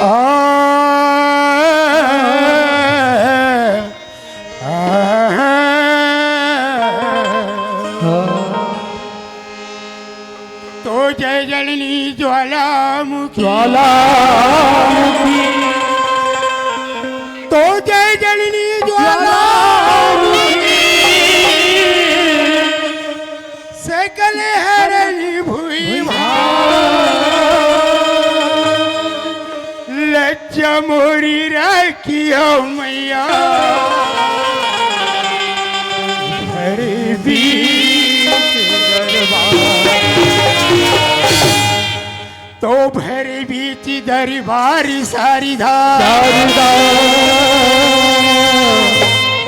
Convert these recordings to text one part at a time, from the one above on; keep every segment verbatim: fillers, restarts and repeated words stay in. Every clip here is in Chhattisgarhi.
आ, आ, तो जय जननी ज्वालामुखी। ज्वालामुखी। तो जय जननी ज्वालामुखी। सकल हरनी भुई भार। लज्जा मोरी राखियो मैया। भर बीच दरबार। तो भर बीच दरबार सारिदा। सारिदा।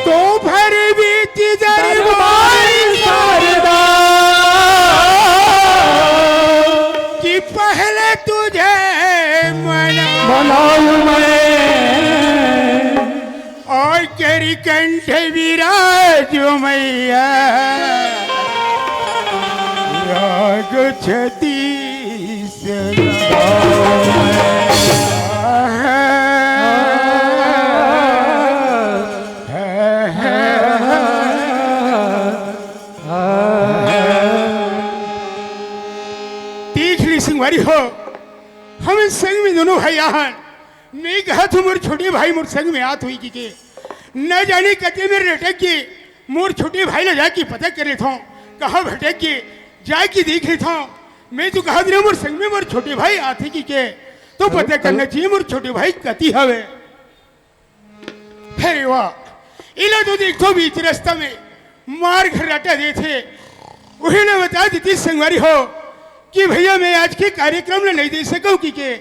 तो भर बीच दरबार सारिदा। कि पहले तुझे मना-, मनाऊं मैं। और करी कंठ विराज मैया। राग छत्तीस। देख ली संगवारी हो, हम संग में दोनों भाई आहन। मैं कहत हूँ मोर छोटे भाई मोर संग में आत होही कि के, न जाने कते मेर लटक के मोर छोटे भाई ला जाके पता कर लेथों, कहाँ भटक के जाके देख लेथों। मैं तो कहत रहेंव मोर संग में मोर छोटे भाई आथे कि के, तो पता करना चाहिए मोर छोटे भाई कती हवे। अरे वाह, इला तो देखथों बीच रस्ता में मार घर्राटा देथे। उही ला बता देती संगवारी हो कि भैया मैं आज के कार्यक्रम ला नहीं दे सकंव कि के,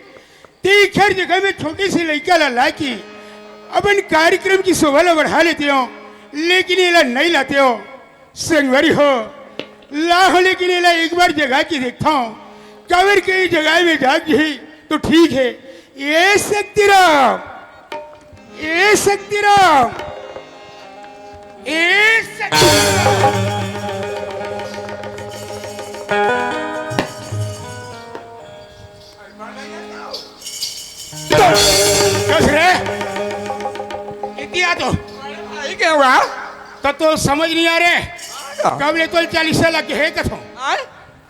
ते हर जगह में छोटे से लइका ला लाके अपन कार्यक्रम की शोभा ला बढ़ा लेते हो, लेकिन एला नहीं लाते हो। संगवारी हो, लाहो लेकिन एला एक बार जगा के देखथंव, काबर के जगह में जाग जही तो ठीक है। ए शक्तिराम, ए शक्तिराम, ए शक्तिराम। कस रे? इतिया तो। भाई क्या हुआ? तो, तो समझ नहीं आ रहे। कब ले तो चालीस साल के है कथो। आय?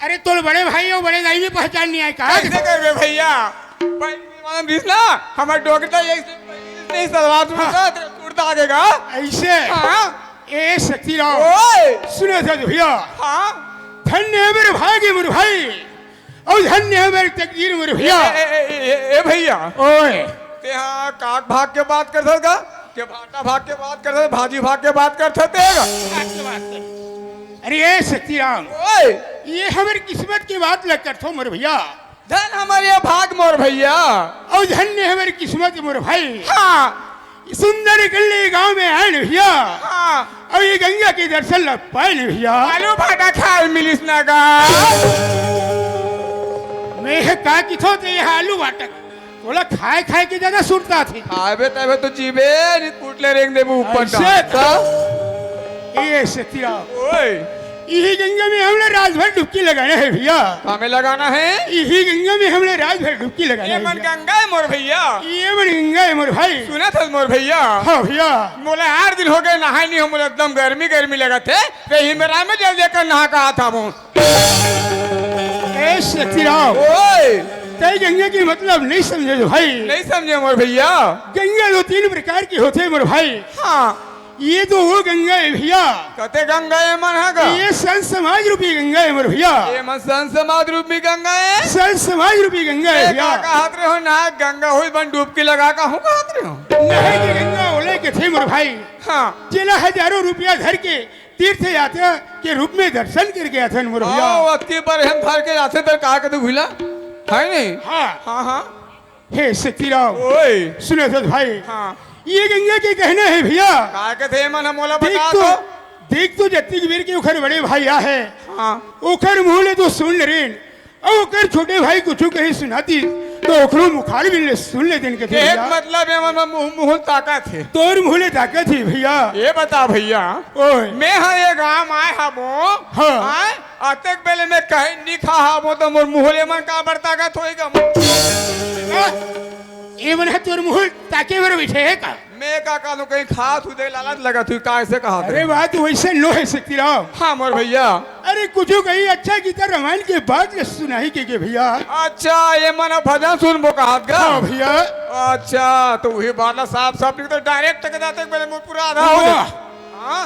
अरे तोर बड़े भाई हो, बड़े दाई में पहचान नहीं आए का? कैसे करबे भैया? पहले मालूम दिस ना, हमार डोकरा ये नहीं सलवार सूट हाँ। का, तेरा कुर्ता आगे का। ऐसे? हाँ। ए शक्तिराम। ओए। सुने थे भैया। हाँ। धन्य है मेरे भाग्य मेरे भाई। और धन्य है मेरी तकदीर मेरे भैया। ए, ए, ए, ए, ए, ए भैया। ओए। ते हाँ काक भाग के बात करथस का? के भाटा भाग के बात करथस, भाजी भाग के बात करथस ते का? भाग के बात कर। अरे ए शक्तिराम। ओए। ये हमारी किस्मत की बात लग करथो मोर भैया। धन हमारे भाग मोर भैया। और धन्य हमारी किस्मत मोर भाई। हाँ। सुंदर गली गांव में आए न भैया। हाँ। और ये गंगा के दर्शन ला पाए न भैया। आलू भाटा खाए मिलिस ना का। मैं ह का किथो ते ये आलू भाटा। तोला खाए खाए के ज्यादा सुरता थे। खाबे तबे तो जीबे, नहीं पुटले रेंग देबू ऊपर ऐसे का। तो। ए शक्तिराम। ओए। इही गंगा में हमला रात भर डुबकी लगाना है भैया। हमें लगाना है? इही गंगा में हमला रात भर डुबकी लगाना ये है मन भैया। गंगा है मोर भैया। ये मन गंगा है मोर भाई। सुनत हस मोर भैया। हाँ भैया। मोला आठ दिन हो गए नहाए नहीं हो, मोला एकदम गर्मी गर्मी लगत है। ते ही मेरा में जल देकर नहा का आता हूँ। ए शक्तिराम। ओए। तै गंगा के मतलब नहीं समझे भाई। नहीं समझे मोर भैया। गंगा दो तीन प्रकार की होते मोर भाई। हाँ। ये तो वो गंगा है भैया। कते गंगा ये मन है का? ये संत समाज रूपी गंगा है मोर भैया। ये मन संत समाज रूपी गंगा है? संत समाज रूपी गंगा है ए, भैया। का कहत रहे हो ना गंगा हुई बन डुबकी लगा का हूँ कहत रहे हो? नहीं की गंगा ओले के थे मोर भाई। हाँ। जेला हजारों रुपया धर के तीर्थ यात्रा के रूप में दर्शन करके आथन मोर भैया। हाँ, अतकी बार हम धर के आथे त का कदू भूला? है नहीं? हाँ। हाँ, हाँ। हे शक्तिराम। ओए। सुने तो भाई। हाँ। ये गंगा के कहना है भैया। का कथे मन मोला देख बता तो, दो। देख तो जत्ती बेर के ओखर बड़े भाई आ है। हाँ। ओखर मुँह ले तो सुन ले रेन। अउ ओकर छोटे भाई कुछु कहीं सुनाती, तो ओकरो मुखार मिल ले, सुन ले दिन के एक भैया। मतलब है, मन मुँह, मुँह ताकत है। तोर मुँह ले ताकत है भैया। ये बता भैया, ओए। मैं हाँ ये गाँव आए हबो, हाँ। आए, अतक बेले मैं कहीं नहीं खा हबो, तो मोर मुँह ले मन का बड़ ताकत होएगा? हाँ। ए मन ह तोर मुंह ताके बर बइठे हे का? मैं का कहूं, कहीं खात हूं दे लालच लगत हूं, का ऐसे कहा अरे बात वइसे नो हे शक्तिराम। हां मोर भइया। अरे कुछू कहीं अच्छा गीता रामायण के बात ल सुनाही कहिके भइया। अच्छा, ए मन ह भजन सुनबो कहत गा? हां भइया। अच्छा, त उही बात ल साफ साफ निकल, direct के जाते पहले मोर पूरा आधा हो जाय। हां।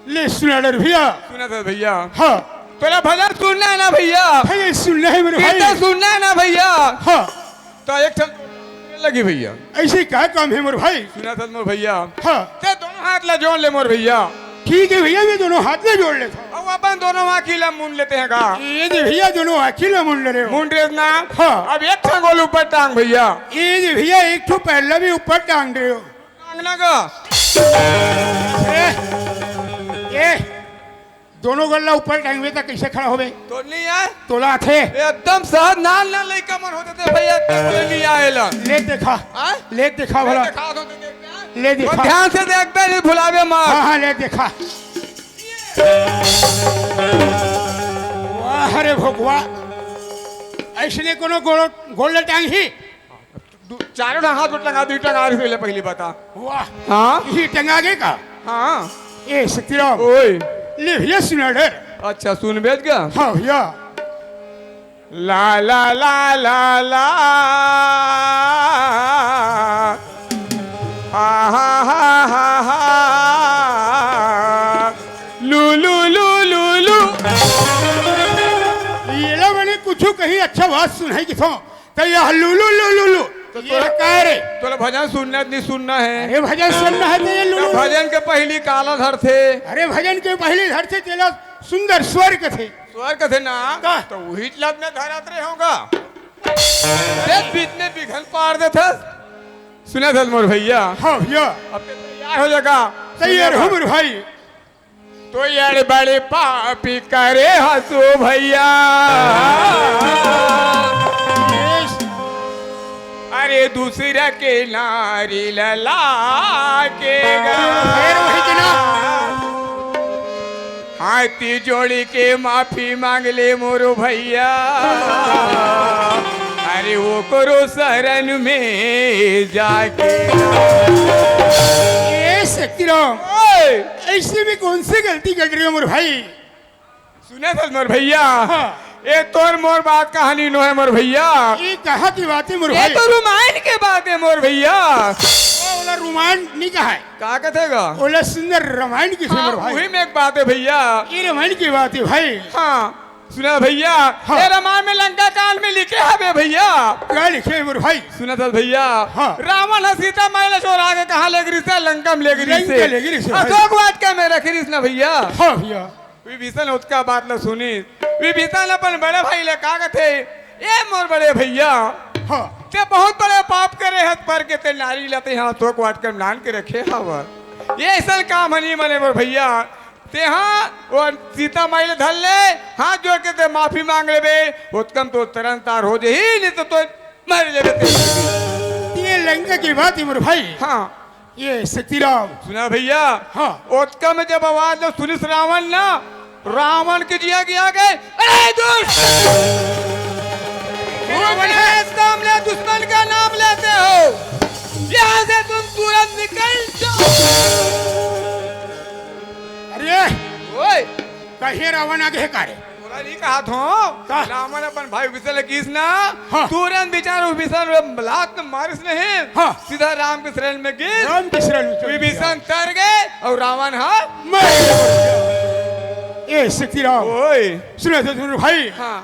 ले सुना डर भइया। सुनत हस भइया? हां। तोला भजन सुनना हे ना भइया? भजन सुनना हे मोर भाई। कीर्तन सुनना हे ना भइया? हां। त एक ठन लगी भइया। अइसे का काम हे मोर भाई? सुनत हस मोर भइया? हां। ते दोनों हाथ ला जोड़ ले मोर भइया। ठीक हे भइया, मैं दोनों हाथ ला जोड़ लेथंव। अउ अपन दोनों आंखी ला मूंद लेते हस गा। ए दे भइया, दोनों आंखी ला मूंद ले रेहेंव। मूंद रेहेस ना? हां। अब एक ठन गोड़ ऊपर टांग भइया। ए दे भइया, एक ठो पैर ला भी ऊपर टांग दे रेहेंव। टांगना गा। ए, ए, दोनों गोड़ ला ऊपर टांगबे त कइसे खड़ा होबे? तोला नइ आय? तोला आथे? एकदम सहज, नान नान लइका मन होथे भइया, तोला नइ आय एला। ले देखा। हां? ले देखा भला। देखा दो, देखा। ले देखा। ध्यान से देखबे, नइ भुलाबे मत। हां, हां, ले देखा। वाह रे भगवा। अइसने कोनो गोड़, गोड़ ला टांगही? दू, चारों ठन हाथ में टंगा, दू टंगा रही ले पहली बता। वाह। हां? ये टंगा गे का? हां। ए, शक्तिराम। ओए। ले भइया सुना डर। अच्छा, सुन बेच गा? हां भइया। ला, ला, ला, ला, ला। हा, हा, हा, हा, हा। लू, लू, लू, लू, लू। एला बने कुछू कहीं अच्छा बात सुनाही कथंव। त ये लुलु लुलु लु। त ये तोला, का रे? तोला भजन सुनना हे, नइ सुनना हे? अरे भजन सुनना हे त ये लुलु त लुलु। भजन के पहिली काला धरथे। अरे भजन के पहिली धरथे तेला सुंदर स्वर कथे। स्वर कथे ना? का? त उही लत में धरत रहे होगा। देख बीच में बिघन पार देथस। सुनत हस मोर भइया? हां भइया। अब ते तैयार हो जा गा। तैयार हो मोर भाई। तो एड़ बड़े पापी करे हसो भइया। अरे दूसरा के नारी ल लाके गा। फेर वही के ना। हाथी जोड़ी के माफी मांग ले मोरो भइया। अरे ओकरो शरण में जाके। ए शक्तिराम। ओए। अइसे मैं कौन सी गलती कर रहे हो मोर भाई? सुनत हस मोर भइया? हां। ए तोर मोर बात कहानी नो हे मोर भइया। ए कहां के बात हे मोर भाई? ए तो रामायण के बात हे मोर भइया। ओ, ओला रामायण नइ कहाय। का कथे गा? ओला सुंदर रामायण कथे मोर भाई। उही में एक बात हे भइया। ए रामायण के बात हे भाई। हां। सुना भइया, हां। ए रामायण में लंका कांड में लिखे हवे भइया। का लिखे हे मोर भाई? सुनत हस भइया। हां। रावण ह सीता माई ला चोरा के कहां ले गे रिहिस? लंका में ले गे रिहिस। लंका ले गे रिहिस भाई। अशोक वाटिका में रखे रिहिस ना भइया। हां भइया। विभीषण ओतका बात ला सुनिस। विभीषण अपन बड़े भाई ला का कथे, ए मोर बड़े भइया, हां। ते बहुत बड़े पाप करे हस, पर के ते नारी ला ते इहां अशोक वाटिका में लान के रखे हवस। ए अइसन काम ह नइ बने मोर भइया। तेहा ओ सीता माई ले धर ले, हाथ जोड़ के ते माफी मांग लेबे, ओतका म तो तरन तार हो जही, नइ तो, तो मर लेबे ते। ये लंका के बात हे मोर भाई। हां। ए शक्तिराम। सुना भइया। हां। ओतका म जब आवाज ल सुनिस रावण ना, रावण के जिया गे आगे, अरे दुष्ट! तुम मेरे सामने दुश्मन का नाम लेते हो, यहां से तुम तुरंत निकल जाओ। अरे, ओए। कहे रावण आगे हे का रे? तोला नइ कहत हों। का? रावण अपन भाई विभीषण ल किहिस ना, हां। तुरंत विचार विभीषण ल लात मारिस नहीं, हां। सीधा राम के शरण में गिस। राम के शरण में चल विभीषण दिया। तर गे अउ रावण ह मर गया। ए शक्तिराम। ओए। सुनत हस मोर भाई। हां।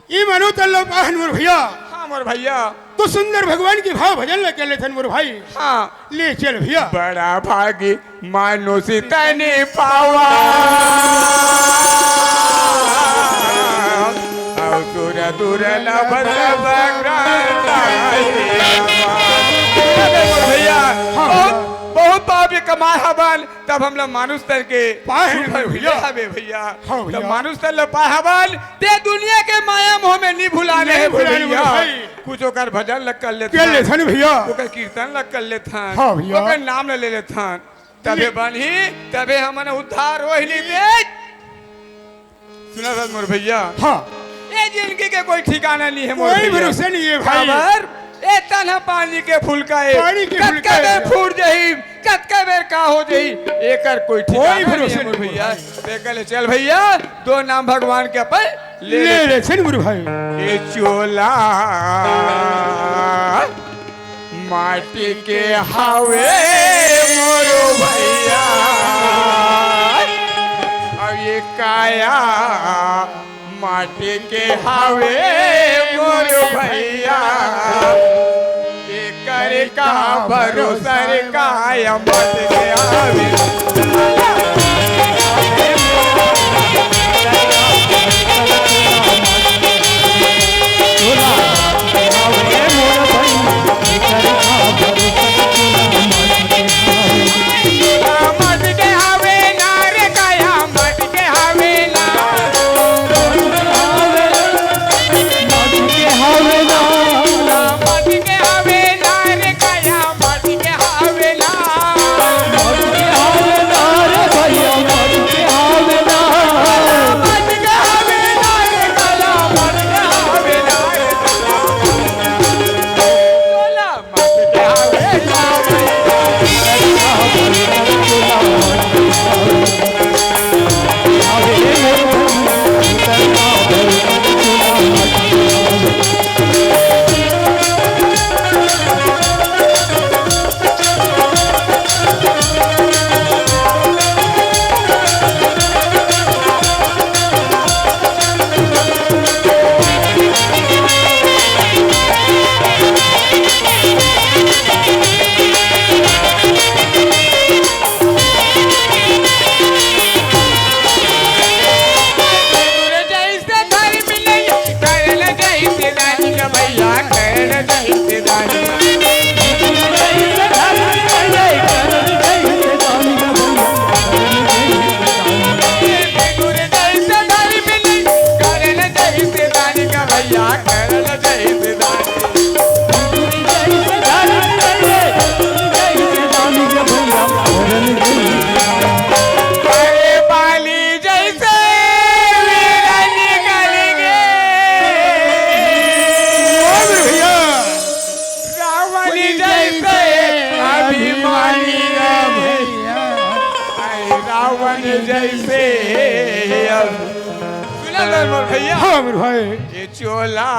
ए मानव तन ल पाहन मोर भइया। हां मोर भइया। तो सुंदर भगवान के भाव भजन ल कर लेथन मोर भाई। हां। ले चल भइया। बड़ा भागी मानुष तन पावा। अउ सुर दुर्लभ सब संग पावा। भइया, हां। बहुत, बहुत पाप के कमाए हवन। तब हमला मानुष तन के पाए हन रूप में भइया। मिले हवे भइया। हां तब भइया। मानुष तन ल पाए हवन, ते दुनिया के माया मोह में नइ भुलाने नइ हे भुलाने भइया। भइया। कुछ ओकर भजन ल कर लेथन। कर लेथन भइया। ओकर कीर्तन ल कर लेथन। हां भइया। ओकर नाम ल ले लेथन। तभे ले। बनही, तभे हमन उद्धार होही नहीं ते। सुनत हस मोर भइया। हां। ए जिनगी के कोई ठिकाना नइ हे मोर भइया। कोई भरोसा नइ हे भाई। काबर? ए तन ह पानी के फुलका ए। पानी के कतका फुलका ए। बेर फूट जही, कतका बेर का हो जही, एकर कोई ठिकाना कोई भरोसा नइ हे मोर नहीं। भइया। तेकर ले चल भइया, तोर नाम भगवान के अपन ले ले ले। ले, चल मोर भाई। ए चोला माटी के हावे मोर भइया, अब ये काया माटी के हावे मोर भइया, एकर का भरोसा रे, काया माटी के हावे। रावण जैसे अभिमानी रे भैया। अरे रावण जैसे अब सुना लो मोर भैया। हाँ मोर भाई। ये चोला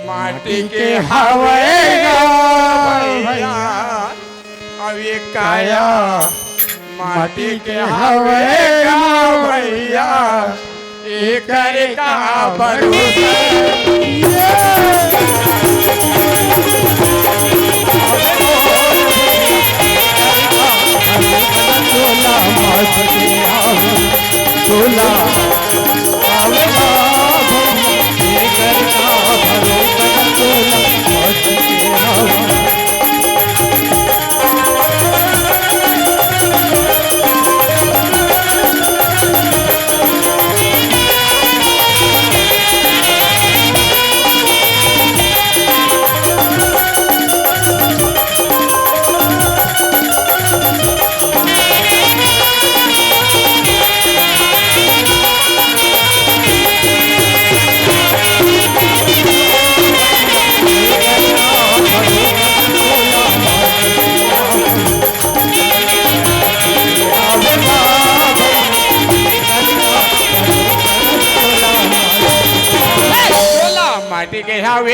माटी के हवे गा भैया। अब ये काया माटी के हवे गा भैया, एकर का भरोसा। माटी के हवे।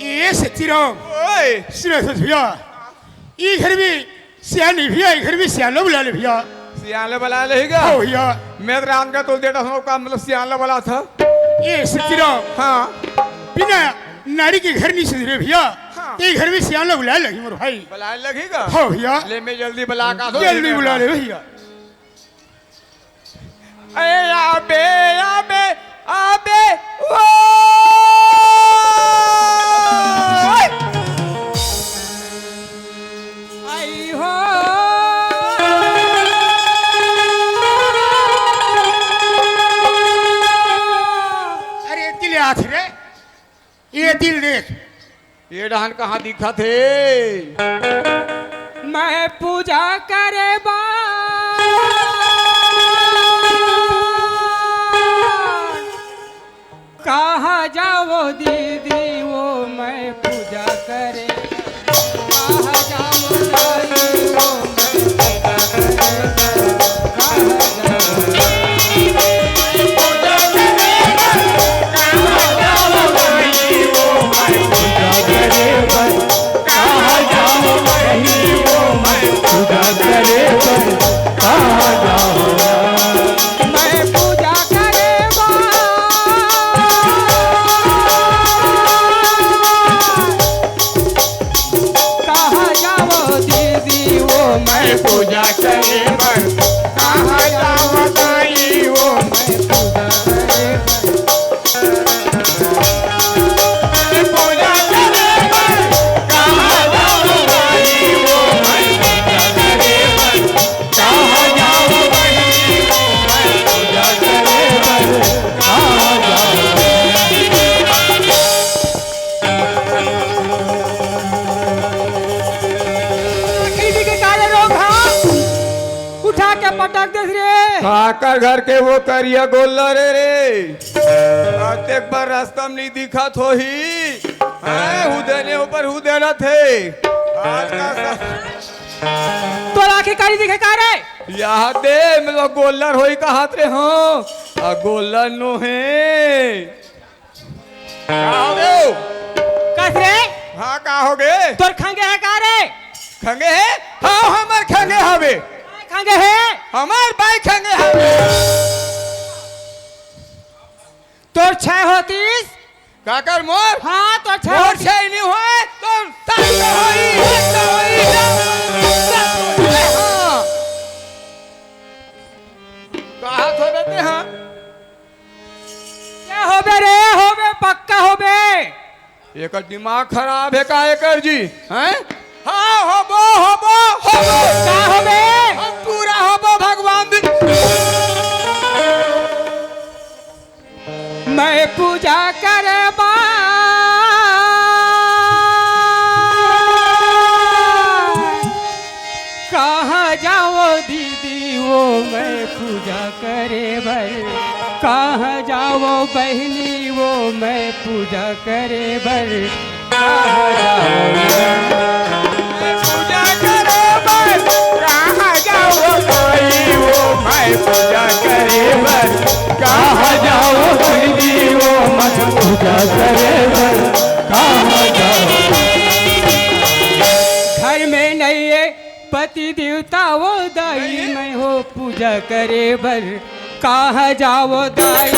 ये सच्ची राम। ओए। सुनो, सुनो भैया, ये घर में सियान नहीं भैया, ये घर में सियान ला बुला ले भैया। सियान ला बुला ले ही गा? हाँ भैया। मैं तो राम का तोल देता हूँ, का मतलब सियान ला बुला था? ये सच्ची राम। हाँ। बिना नारी के घर नहीं सुधरे भैया। हाँ। ये घर में सियान ला बुला लगी मोर भाई। बुला लगी गा? हाँ भैया। ले मैं जल्दी बुला का दो। जल्दी बुला ले भैया। ए, आबे, आबे, आबे, ओ! आई हो। ये दिल देख, ये डहन कहाँ दिखत हे? मैं पूजा करे बर कहाँ जावो दीदी वो, मैं पूजा करे बर कहाँ जावो दाई वो, मैं पूजा करे बर कहाँ जावो? मैं पूजा करे बर कहाँ जावो दीदी वो, मैं पूजा करे बर कहाँ जावो दाई वो, मैं पूजा करे बर दीदी के काले लोग, हाँ, उठा के पटक देस रे। काकर घर के वो करिया गोल्लर रे? अतेक बार रास्ता में नहीं दिखत होही। हैं, हुदेने ऊपर हुदेना थे। आज का सा- तोर आँखी कारी दिखे का रे? यहाँ दे, मैं तो गोल्लर होई कहात रे हँव। आ गोल्लर नो हे। का हो गे? कस रे? हाँ, का हो गे? तोर खंगे हे का रे? खंगे हे? हाँ, हमर खंगे हवे। खंगे हे? हमर बाई खंगे हवे। तोर छै होतिस? काकर मोर? हाँ, तोर छै मोर होतिस। छै नहीं होय, तोर सास तो होई, सास तो होई, सास तो होई। हाँ। कहात होबे ते, हाँ? क्या होबे रे? होबे, पक्का होबे। एकर दिमाग खराब हे का एकर जी? हैं? हाँ, होबो, होबो, होबो। का होबे? हम पूरा होबो भगवान दिन। मैं पूजा करे बर कहाँ जावो दीदी वो, मैं पूजा करे बर कहाँ जावो बहिनी वो, मैं पूजा करे बर कहाँ जावो? पूजा करे बर कहाँ जावो भाई वो, मैं पूजा करे बर कहाँ जावो दीदी वो, मैं पूजा करे बर कहाँ जावो? घर में नहीं है पति देवता वो दाई, मैं हो पूजा करे बर कहाँ जावो दाई?